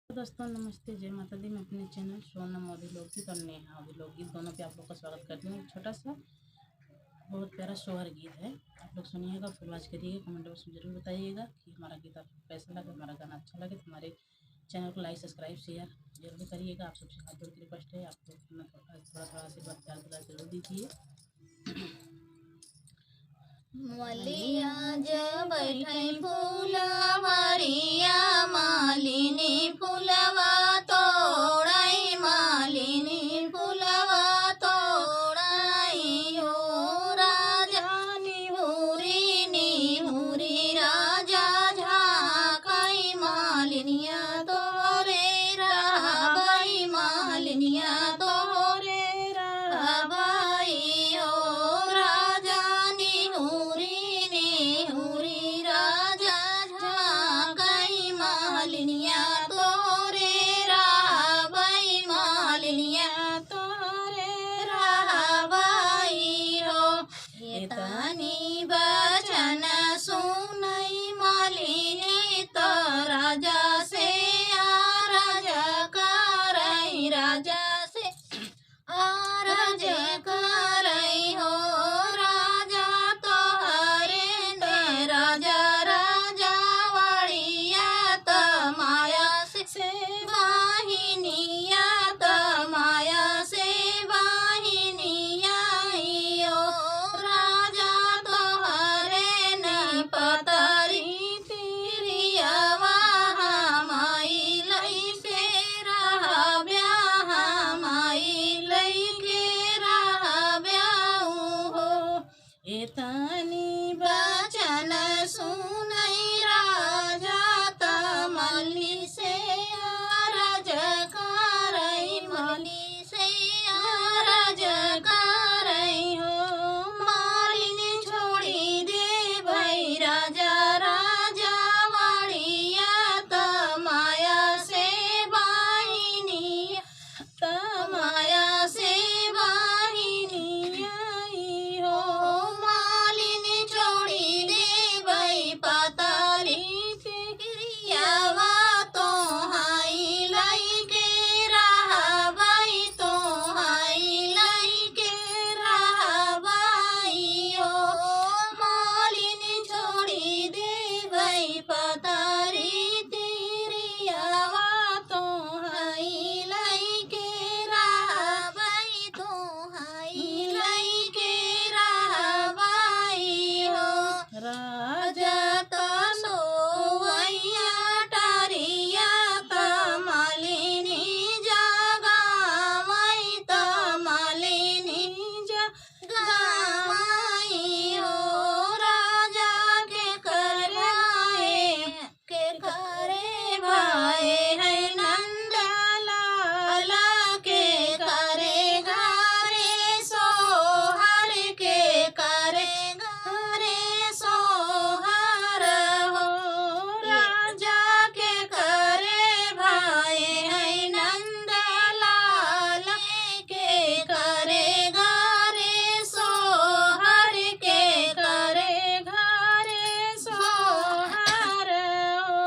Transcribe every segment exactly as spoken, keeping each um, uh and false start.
दोस्तों नमस्ते, जय माता दी। मैं अपने चैनल स्वर्णा मोदी लोकगीत और नेहा मोदी लोकगीत दोनों पे आप लोग का स्वागत करती हूँ। एक छोटा सा बहुत प्यारा सोहर गीत है, आप लोग सुनिएगा, फॉलो करिएगा, कमेंट बॉक्स में जरूर बताइएगा कि हमारा गीत आपको कैसा लगा, हमारा गाना अच्छा लगे तो हमारे चैनल को लाइक, सब्सक्राइब, शेयर जरूर करिएगा। आप सबसे हाथ जोड़ के रिक्वेस्ट है, आप लोग थोड़ा थोड़ा आशीर्वाद, प्यार दुलार जरूर दीजिए। मलिया जब बैठै फुलवरिया, मालिनी फुलवा तोड़ै, मालिनी फुलवा तोड़ै हो। राजा निहुरी निहुरी राजा झाँकै, मालिनिया तोहरे रहबै, मालिनिया तोहरे रहबै हो। राजा निहुरी निहुरी राजा झाँकै, मालिनिया तोहरे रहबै, मालिनिया तोहरे रहबै हो। एतनी बचन सुनै मालिनी तो राजा से आरज करै, राजा से आरज करै हो। राजा तोहरे ने राजा राजवड़िया त माया से से बहिनिया त माया से बहिनिया हो। राजा तोहरे ने पतरी तिरियवा, हमाई लइके रहब्या, हमाई लइके रहब्या हो। एतनी बचन सुनै राजा त मालिनी से आरज करै, मालिनी से आरज करै हो। मालिनी छोड़ी देबै राजा राजवड़िया त माया से बहिनिया त माया से बहिनिया हो। मालिनी छोड़ी देबै पतरी तिरियवा, तोहई लइके रहबै, तोहई लइके रहबै हो। मालिनी छोड़ी देबै पतरी तिरियवा, तोहई लइके रहबै, तोहई लइके रहबै हो। राजा त सोवैया टरिया त मालिनी जगावै, त मालिनी जगावै हो। राजा के करे के करे भाई है नंदलाल, के करे घरे सोहर, के करे घरे सोहर हो। राजा के करे भाई है नंदलाल, के करे घरे सोहर, के करे घरे सोहर हो।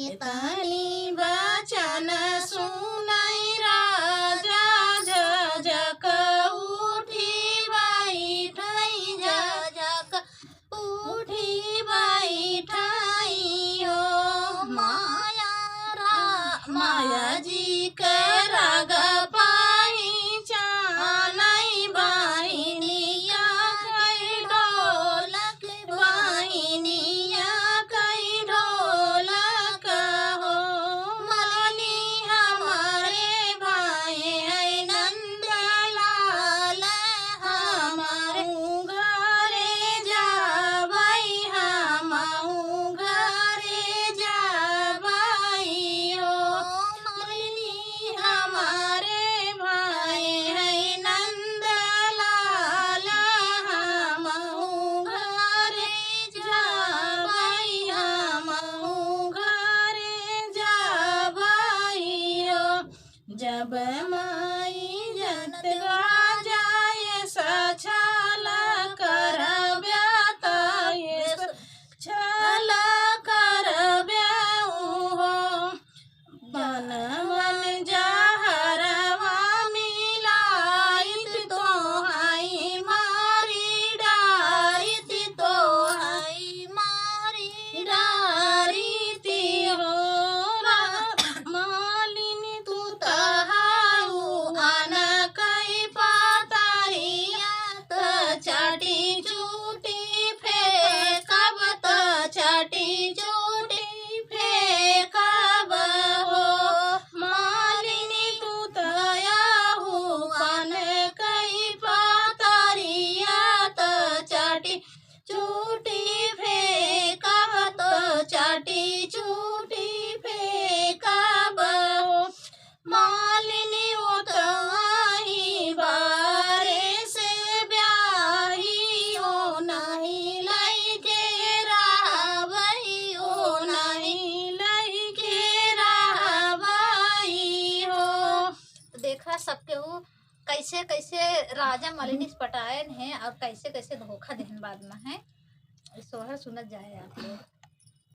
एतनी बचन सुनै राजा, जजक उठी बैठै, जजक उठी बैठै हो। माया रा-, माया जी के राग पहिचानै, बहिनिया कै ढोलक बहिनिया कै ढोलक हो। मालिनी हमरे भाई है नंदलाल, हमहूँ घरे जाबै, हमहूँ घरे जाबै हो। मालिनी हमरे भाई है नंदलाल, हमहूँ घरे जाबै, हमहूँ घरे जाबै हो। जब माई जनत राजा ये सछाल करब्या त ये सछाल करब्या हो। बन देखा सबके वो कैसे कैसे राजा मलिनी से पटायन है और कैसे कैसे धोखा देहन बाद में है। सोहर सुनत जाए आप लोग।